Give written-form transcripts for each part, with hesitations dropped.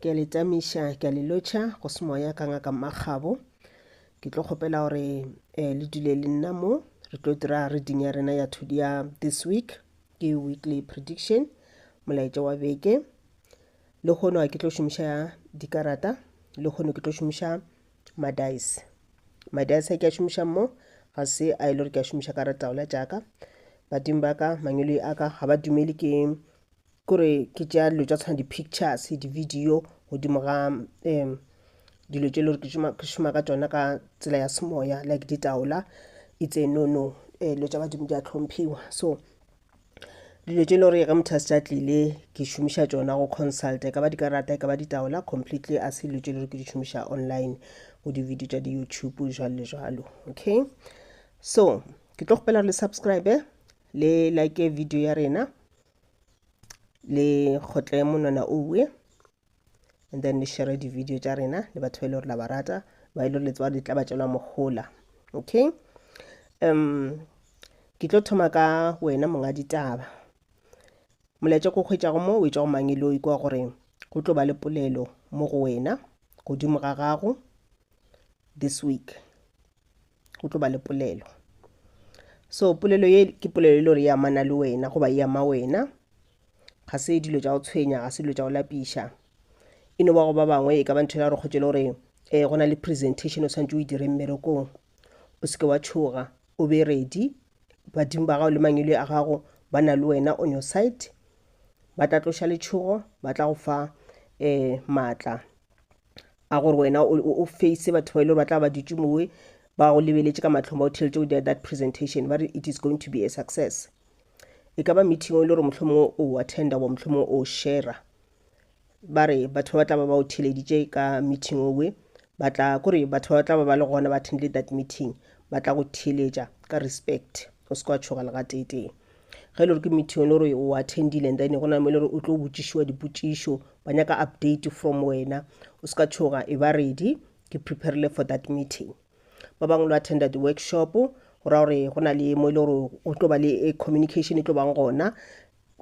Ke a le tamiša, ke a le lotšha go semoya ka ngaka Mmakgabo. Ke tlo kgopela gore eh, le dule le nna mo re tlo dira reading ya rena ya ya this week ke weekly prediction molaetša wa beke. Lehono ga ke tlo šomiša dikarata, lehono ke tlo šomiša madice. Madice a ke a šomišang mo ga se a e le gore ke a šomiša ka retaola tša ka. Badimo ba ka, mangwele a ka ga ba dumele ke kore ke tšea dilo tša tshwana di-pictures di-video godimo ga um dilo tše le gore ke šoma ka tšona ka tsela ya semoya like ditaola it's a no no um dilo tša badimo di a hlomphiwa. So dilo tše le gore ge motho a se a tlile ke šomiša tšona go consult e ka ba dikarata e ka ba ditaola completely a se dilo tše le gore ke di šomiša online go di-video tša di-youtube jwalo le jwalo. Okay, so ke tlo kgopela gore le subscribe le like video ya rena le kgotle monwana owe and then le share di-video tša rena le batho ba e le gore la ba rata ba e le gore le tseba di tla ba tšwela mohola. Okay, um ke tlo thoma ka wena monga ditaba. Molaetša ko kgwetšago mo o etšwa go mangeloi kwa gore go tlo ba le polelo mo go wena godimo ga gago this week. Go tlo ba le polelo. So polelo ye ke polelo e le gore e amana le wena goba e ama wena. Ga se dilo tša go tshwenya, ga se dilo tša go lapiša. E no ba go ba bangwe e ka ba ntho e la gore kgotse le gore um go na le presentation o tshwanetse o e dire mmerekong. O seke wa tšhoga, o be ready. Badimo ba gago le mangwele a gago ba na le wena on your side. Ba tla tloša letšhogo, ba tla go fa um maatla a gore wena o face batho ba e le gore ba tla ba dutše mowe ba go lebeletše ka mahlong ba o theletše go dira that presentation. Ba re it is going to be a success. E ka ba meeting o e le gore mohlomongwe o attenda goba mohlomongwe o share. Ba re batho ba tla ba ba o theleditše ka meeting owe, ba tla kore batho ba tla ba ba le gona ba attendile that meeting, ba tla go theeletša ka respect. O se ke wa tšhoga le gateetee. Ge e le gore ke meeting e le gore o attendile and then go na le mo e le gore o tlo botšišiwa dipotšišo, ba nyaka update from wena, o se ka tšhoga, e ba ready, ke preparile for that meeting. Ba bangwe lo attenda di-workshop, go ra gore go na le mo e le gore go tlo ba le communication e tlo bang gona.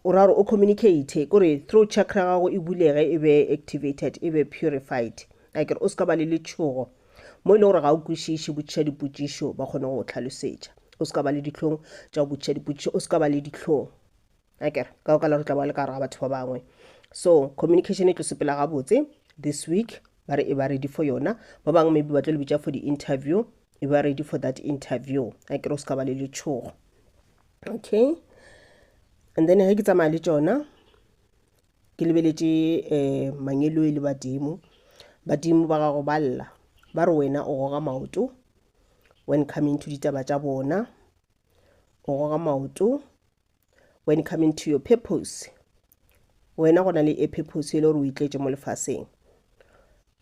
O ra gore o communicate, kore throat chakra ya gago e bulege, e be activated, e be purified. Akere o se ka ba le letšhogo mo e le gore ga o kwešiše, botšiša dipotšišo ba kgone go go hlalosetša. O se ka ba le dihlong tša go botšiša dipotšišo, o se ka ba le dihlong. Akere ka baka la gore tla ba le ka gare ga batho ba bangwe. So communication e tlo sepela gabotse this week, ba re e ba ready for yona. Ba bangwe maybe ba tlo le bitša for di-interview, e ba ready for that interview. Akere o se ka ba le letšhogo. Okay, and then ge ke tsamaya le tšona ke lebeletše um mangeloi le badimo. Badimo ba gago ba lla ba re wena o goga maoto when coming to ditaba tša bona, o goga maoto when coming to your purpose. Wena go na le a purpose e le gore o itletše mo lefaseng.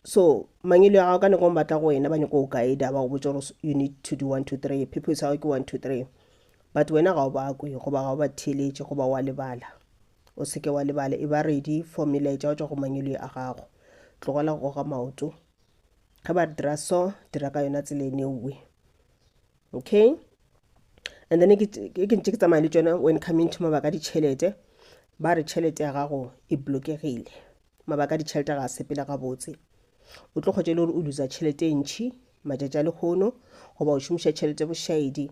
So mangelo ya gago ka nako ba tla go wena ba nyako go guide-a ba go botša gore you need to do 1 2 3, purpose ya gago ke 1 2 3, but wena ga o ba kwe goba ga o ba theeletše goba wa lebala. O seke wa lebala, e ba ready for melaetša go tšwa go mangelo a gago. Tlogela go goga maoto. Ge ba re dira so, dira ka yona tsela e newe. Okay, and then ke ntše ke tsamaya le tšona when coming to mabaka a ditšhelete, ba re tšhelete ya gago e blokegile. Mabaka a ditšhelete ga a sepele gabotse. O tlo kgotša e le gore o losa tšhelete e ntšhi matšatši a lehono, goba o šomiša tšhelete bošaedi,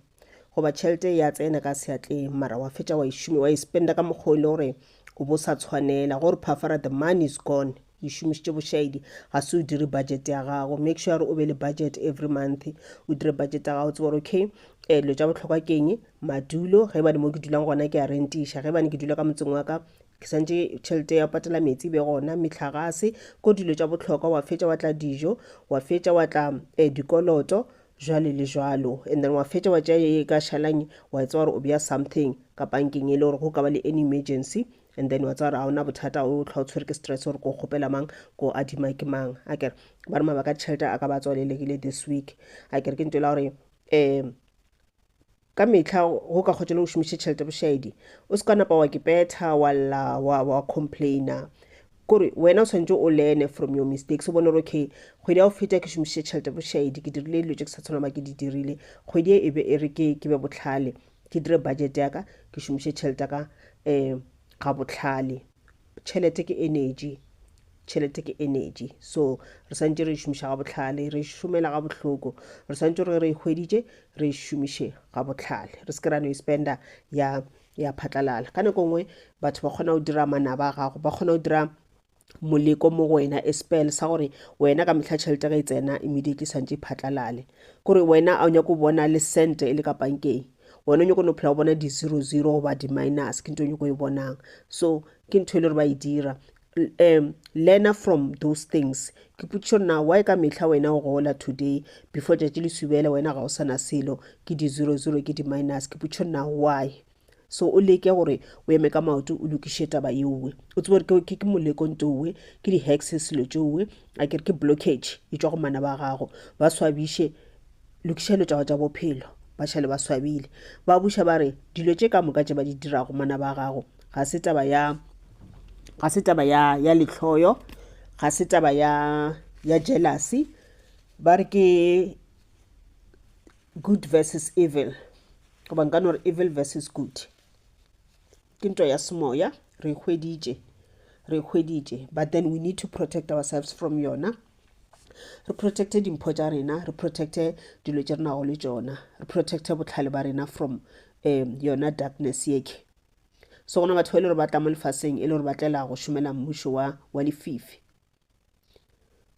goba tšhelete ya tsena ka seatleng mara wa fetša wa e šomi wa e spenda ka mokgwa o e le gore o bo sa tshwanela. Gore phafara the money is gone, o e šomišitše bošaedi, ga se o dire budget ya gago. Make sure gore o be le budget every month, o dire budget ya gago, tsebe gore okay dilo tša bohlokwa ke eng, madulo, ge bane mo ke dulang gona ke a rentiša, ge bane ke dula ka motseng wa ka ke santše tšhelete ya patela metsi e be gona, mehlagase, ko dilo tša bohlokwa, wa fetša wa tla dijo, wa fetša wa tla dikoloto jwale le jwalo, and then wa fetša wa tšea ye ka šalang wa tseba gore o bea something ka bankeng e le gore go ka ba le any emergency, and then wa tseba gore ga ona bothata, o tlhoa o tshwere ke stress gore ko kgopela mang, ko adima ke mang. Akere ba re mabaka a tšhelete a ka ba tswalelegile this week. Akere ke ntho e la gore um ka mehla go ka kgotsa le go šomiša tšhelete bošaedi, o se ka napa wa kepetha wa lla wa wa complaina. Kore wena o tshwanetse o learne from your mistakes, o bone gore okay kgwedi ya go feta ke šomišitše tšhelete bošaedi, ke dirile dilo tše ke sa tshwanela ba ke di dirile, kgwedi e e be e re ke ke be bohlale, ke dire budget ya ka, ke šomiše tšhelete ya ka um ga bohlale. Tšhelete ke energy. Tšhelete ke energy, so re swanetše re e šomiša ga bohlale, re e šomela ga bohloko. Re swanetše gore ge re e hweditše re e šomiše ga bohlale, re se ke ra no e spenda ya ya phatlalala. Ka nako nngwe batho ba kgona go dira manaba a gago, ba kgona go dira moleko mo go wena, a spell sa gore wena ka mehla tšhelete ge e tsena immediately swantše e phatlalale. Kore wena a o nyako bona le sente e le ka pankeng, wena o nyako no phela o bona di-zero zero goba di-minus, ke ntho o nyako e bonang. So ke ntho e le gore ba e dira. Um learner from those things. Ke potšišo gore na why ka mehla wena o gola today before tšatši le subela wena ga o sana selo, ke di-zero zero ke di-minus. Ke potšišo gore na why. So o leke gore o eme ka maoto o lokiše taba yeowe, o tsebe gore ke ke moleko ntowe, ke di-hacks selo tšeowe, a kere ke blockage e tšwa go manaba a gago. Ba swabiše, lokiša dilo tša gago tša bophelo, ba šale ba swabile. Ba buša ba re dilo tše ka moka tše ba di dirago manaba a gago ga se taba ya ga se taba ya ya lehloyo, ga se taba ya ya jealousy, ba re ke good versus evil. Goba nka no re evil versus good. Ke ntwa ya semoya, re e hweditše, re e hweditše, but then we need to protect ourselves from yona. Re protecte dimpho tša rena, re protecte dilo tše re nago le tšona, re protecte bohlale ba rena from um yona darkness yeke. So gona batho ba e le gore ba tla mo lefaseng e le gore ba tlela go šomela mmušo wa, wa lefifi.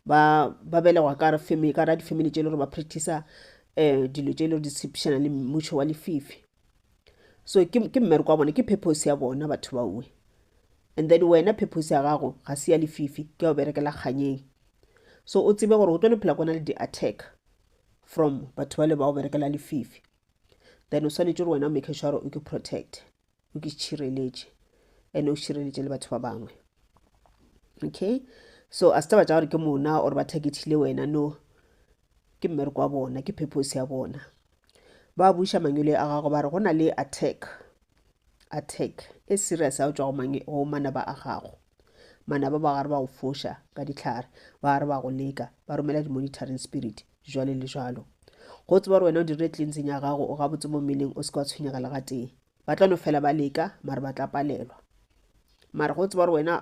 Ba, ba belegwa ka re ka ra di-family tše e le gore ba practicer um dilo tše e le gore di tshepišana le mmušo wa lefifi. So ke, ke mmereko wa bona, ke purpose ya bona batho ba uwe. And then wena purpose ya gago ga se ya lefifi, ke ya go berekela kganyeng. So o tsebe gore o tlo no phela kona le di-attack from batho ba le ba go berekela lefifi. Then o swanetše gore wena o make sure gore o ke protect. O ke tšhireletše and o šireletše le batho ba bangwe. Okay, so a se taba tša gore ke mona or ba targetile wena, no, ke mmereko wa bona, ke purpose ya bona. Ba buša mangwele a gago ba re go na le attack, attack e serious ya go tšwa go manaba a gago. Manaba ba gare ba go foša ka dihlare, ba gare ba go leka, ba romela di-monitoring spirit jwale le jwalo. Go tseba gore wena o dirile cleansing ya gago, o gabotse mo mmeleng, o se ke wa tshwenyega le gatee. Ba tla no fela ba leka, mara ba tla palelwa. Mara go tseba gore wena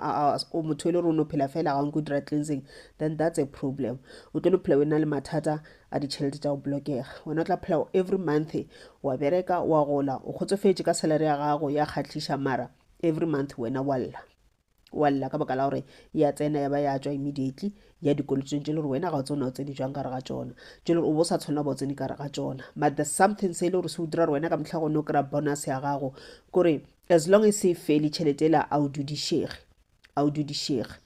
o motho e le gore o no phela fela ga o nke o dira cleansing, then that's a problem. O tlo no phela o na le mathata a ditšhelete tša go blokega. Wena o tla phela every month wa bereka, wa gola, o kgotsofetše ka salary ya gago ya kgahliša, mara every month wena wa lla. Wa lla ka baka la gore ya tsena ya ba ya tšwa immediately ya dikolotong tše le gore wena ga o tsone o tsene jwang ka gare ga tšona, tše le gore o bo sa tshwanela ba o tsene ka gare ga tšona. But there's something se e le gore se o dira gore wena ka mehla go no kry-a bonus ya gago, kore as long as e fele tšhelete ela a o dudišege, a o dudišege,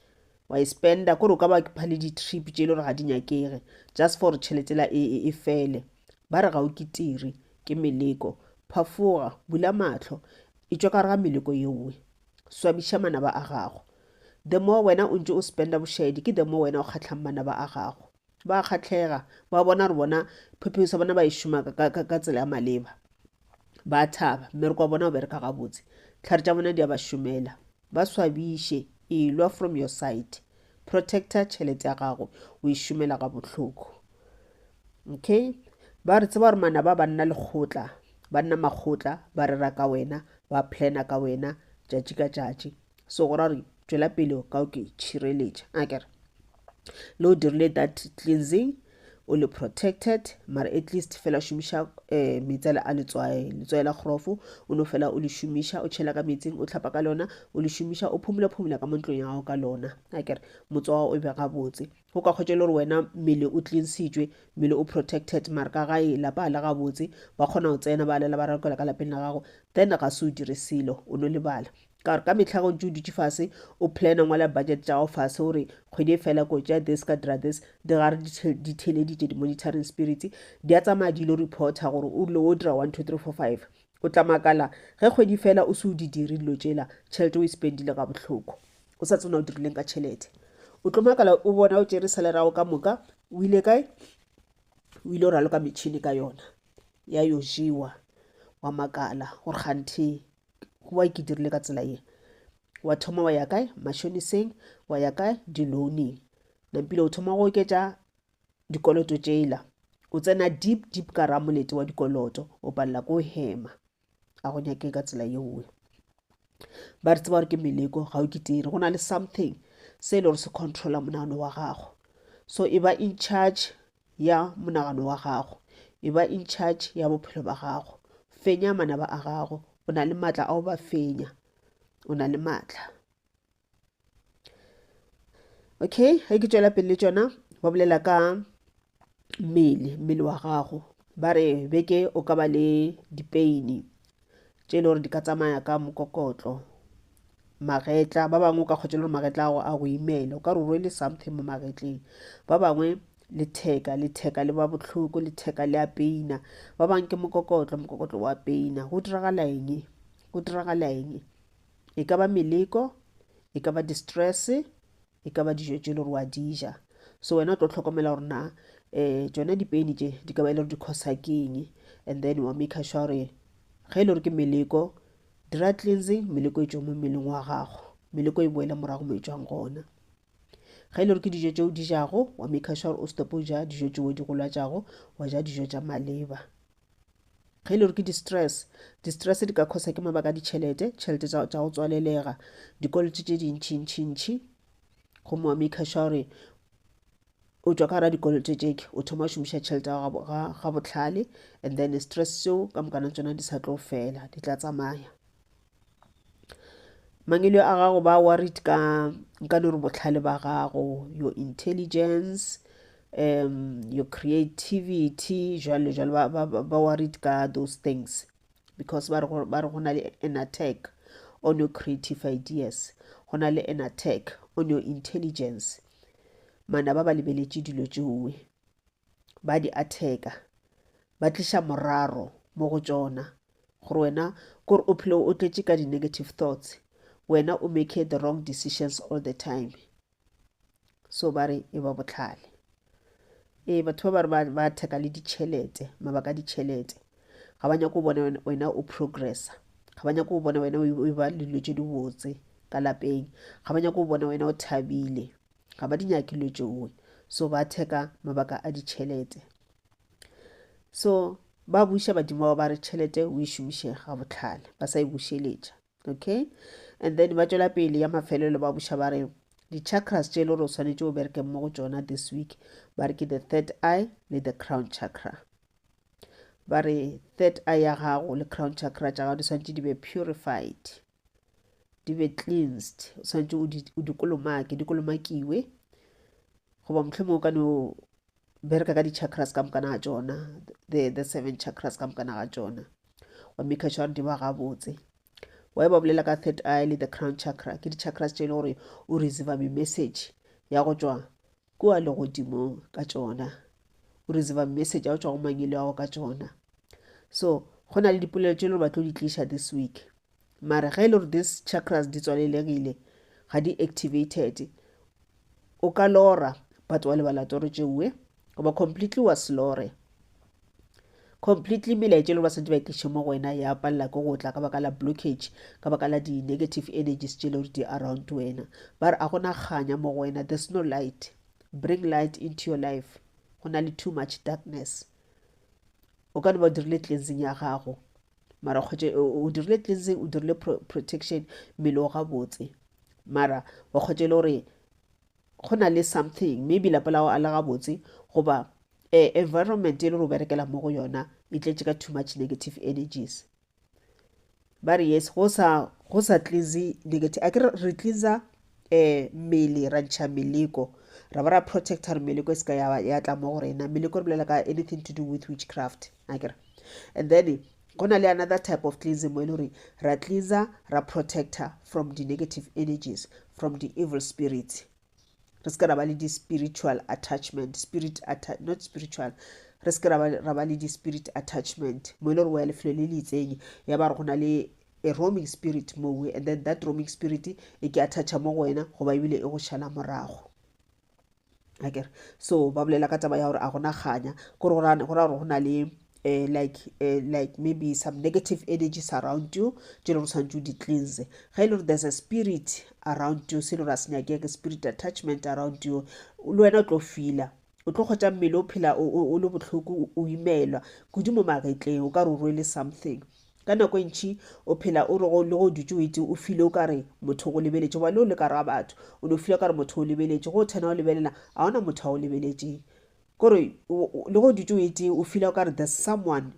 wa e spenda, kore o ka ba pha le di-trip tše e le gore ga di nyakege just for tšhelete ela e, e, e fele. Ba re ga o kitiri, ke meleko. Phafoga, bula mahlo, e tšwa ka gare ga meleko yeowe. Swabiša manaba a gago. The more wena o ntše o spenda bošaedi, ke the more wena o kgahlang manaba a gago. Ba a kgahlega, ba bona gore bona purpose ya bona ba e šoma ka, ka, ka, ka tsela ya maleba. Ba a thaba, mmereko wa bona o bereka gabotse. Tlhare tša bona di a ba šomela. Ba swabiše, elwa from your side. Protecta tšhelete ya gago, o e šomela gabohloko. Okay? Ba re tseba gore manaba ba nna lekgotla, ba nna makgotla, ba rera ka wena, ba plana ka wena tšatši ka tšatši. So go ra gore tšwela pele ka o ke tšhireletša. A kere le o dirile that cleansing, o le protected, mara at least fela šomiša eh, meetse a letswai, letswai la kgorofo, o no fela o le šomiša, o tšhela ka metsing, o hlapa ka lona, o le šomiša, o phumula phumula ka mo ntlong ya gago ka lona. A kere motse wa gago o be gabotse. Go ka hwetša e le gore wena mmele o cleansitšwe, mmele o protected, mara ka gae lapa ga le gabotse, ba kgona go tsena ba lela ba ralokela ka lapeng la gago, then ga se o dire selo, o no lebala. Ka gore ka mehla ge o ntše o dutše fase o plana, ngwala budget tša gago fase gore kgwedi e fela ko tšea this ka dira this, di gare di theeleditše di-monitoring spirits, di a tsamaya di ilo reporter gore o rile o dira 1 2 3 4 5. O tla makala ge kgwedi fela o se o di dire dilo tšela, tšhelete o e spendile ga bohloko. O sa tsena o dirileng ka tšhelete. O tlo makala o bona o tšere salary yago ka moka, o ile kae? O ile o raloka metšhini ka yona, ya yo jewa. Wa makala gore kganthe why ke dirile ka tsela ye. Wa thoma wa ya kae? Mashoniseng, wa ya kae? Di-loaning. Nampile o thoma go oketša dikoloto tšela. O tsena deep deep ka ra molete wa dikoloto, o palela ko hema. A go nyake ka tsela yeo. Ba re tseba gore ke meleko, ga o kitire. Go na le something. se e le gore se controla monagano wa gago. So e ba in charge ya monagano wa gago, e ba in charge ya bophelo ba gago. Fenya manaba a gago, o na le maatla a go ba fenya, o na le maatla. Okay, ge ke tšwela pele le tšona, ba bolela ka mmele, mmele wa gago. Ba re beke o ka ba le dipeini tše e le gore di ka tsamaya ka mokokotlo, magetla. Ba bangwe o ka kgotsa le gore magetla a go imela, o ka re o rwele something mo magetleng. Ba bangwe letheka, letheka le ba bohloko, letheka le a peina. Ba bangwe ke mokokotlo, mokokotlo wa peina. Go diragala eng? Go diragala eng? E ka ba meleko, e ka ba distress, e ka ba dijo tše e le gore wa di ja. So wena o tlo hlokomela gore na tšona dipeini tše di ka ba e le gore di causa ke eng, and then wa make sure gore ge e le gore ke meleko, dira cleansing, meleko e tšwe mo mmeleng wa gago, meleko e boele morago mo e tšwang gona. Ge e le gore ke dijo tšeo di jago, wa make sure o stop o ja dijo tšeo di go lwatšago, wa ja dijo tša maleba. Ge e le gore ke di-stress, di-stress di ka causa ke mabaka a ditšhelete, tšhelete tša go tswalelega, dikoloto tše dintšhi-ntšhi-ntšhi, gomme wa make sure gore o tšwa ka gara dikoloto tše, o thoma go šomiša tšhelete ya gago ga bohlale, and then stress tseo ka mokana tšona di sa tlo fela, di tla tsamaya. Mangelo a gago ba worried ka nka no re bohlale ba gago, your intelligence, your creativity, jwalo jwalo, ba worried ka those things because ba re go na le an attack on your creative ideas, go na le an attack on your intelligence. Manaba ba lebeletše dilo tšeoe, ba di attacka, ba tliša moraro mo go tšona gore wena kore o phele o tletše ka di-negative thoughts, wena o make the wrong decisions all the time. So ba re e ba bohlale. Ee, batho ba ba re ba attack-a le ditšhelete, mabaka a ditšhelete. Ga ba nyake go bona wena o progressa, ga ba nyake go bona wena o ba le dilo tše dibotse ka lapeng, ga ba nyake go bona wena o thabile, ga ba di nyake dilo tšeoe. So ba attack-a mabaka a ditšhelete. So ba buša badimo bao ba re tšhelete o e šomiše ga bohlale, ba sa e bušeletša. Okay, and then ba tšwela pele ya mafelelo ba buša ba re di-chakras tše e le gore o swanetše o bereke mo go tšona this week, ba re ke the third eye le the crown chakra. Ba re third eye ya gago le crown chakra tša gago di swanetše di be purified, di be cleansed, o swanetše o di kolomake, di kolomakiwe, goba mohlomongwe o ka no bereka ka di-chakras ka mokana ga tšona, the seven chakras ka mokana ga tšona, wa make sure di ba gabotse. Wa ba bolela ka third eye le the crown chakra, ke di-chakras tše e le gore o receive me-message ya go tšwa kua legodimong ka tšona, o receive message ya go tšwa go mangelo ao ka tšona. So go na le dipolelo tše e le gore ba tlo di tliša this week, mara ge e le gore these chakras di tswalelegile, ga di activated, o ka lora but wa lebala toro tšeoe, goba completely wa se lore completely. Melaetša e le gore ba santse ba e tliše mo go wena ya palela ke go tla ka baka la blockage, ka baka la di-negative energies tše e le gore di around wena. Ba re a gona kganya mo go wena, there's no light, bring light into your life, go na le too much darkness. O ka no ba o dirile cleansing ya gago, mara kgotse o dirile cleansing, o dirile protection, mmele o gabotse, mara wa kgotse e le gore go na le something, maybe lapa la gago a le gabotse, goba environment e le gore o berekela mo go yona e tletše ka too much negative energies. Ba re yes, go sa cleanse negative, a ke re cleansa mmele, ra ntšha meleko, ra ba ra protecta gore meleko e se ka ya tla mo go rena. Meleko re bolela ka anything to do with witchcraft, a ke re. And then go na le another type of cleansing mo e le gore ra cleansa, ra protecta from the negative energies, from the evil spirits. Re se ke ra ba le di-spiritual attachment, spirit not spiritual, re se ke ra ba le di-spirit attachment mo e le gore o ya lefelo le le itseng, ya ba re go na le a roaming spirit mowe, and then that roaming spirit e ke attacha mo go wena, goba ebile e go šala morago. Akere so ba bolela ka taba ya gore a gona kganya, kore go ra gore go na le like maybe some negative energies around you tše le gore tshwanetse o di cleanse. Ge e le gore there's a spirit around you, se le gore a se nyakege, spirit attachment around you, le wena o tlo feela, o tlo kgotsa mmele o phela o le bohloko, o imelwa kudu mo magetleng, o ka re o rwele something. Ka nako e ntši o phela o re go le go dutše o itse o file o ka re motho o go lebeletše goba le o le ka ra batho o no file o ka re motho o lebeletše go o thena o lebelela a ona motho a o lebeletšeng kore le go dutše o itse o file o ka re there's someone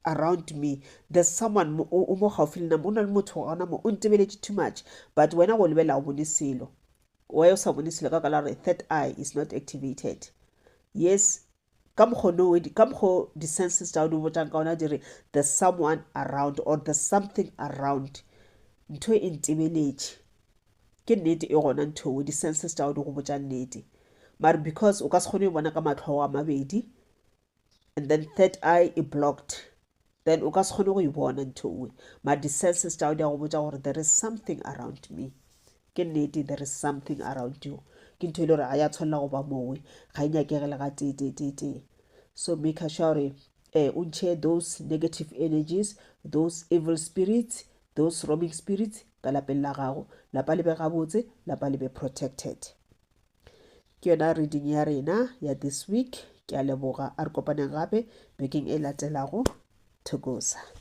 around me there's someone o mo gaufi le nna o na le motho gona mo o ntebeletše too much but wena go lebelela o bone selo why o sa bone selo ka ka la gore third eye is not activated yes ka mokgo no ka mokgo di-senses tša di botšang ka ona di re there's someone around or there's something around ntho e ntebeletše ke nnete e gona ntho eo di-senses tša di go botša nnete mare because o ka se kgone e bona ka matlho a mabedi and then third eye e blocked then o ka se kgone go e bona ntho eo mare di-senses tša di a go botša gore there is something around me ke nnete there is something around you ke ntho e le gore ga ya tshwanela go ba mowe ga e nyakege le ga tee tee tee tee so make sure gore eh, o ntšhe those negative energies those evil spirits those roaming spirits ka lapeng la gago lapa le be gabotse lapa le be protected ke yona reading ya rena ya this week ke a leboga a re kopaneng gape bekeng e latelago thokoza.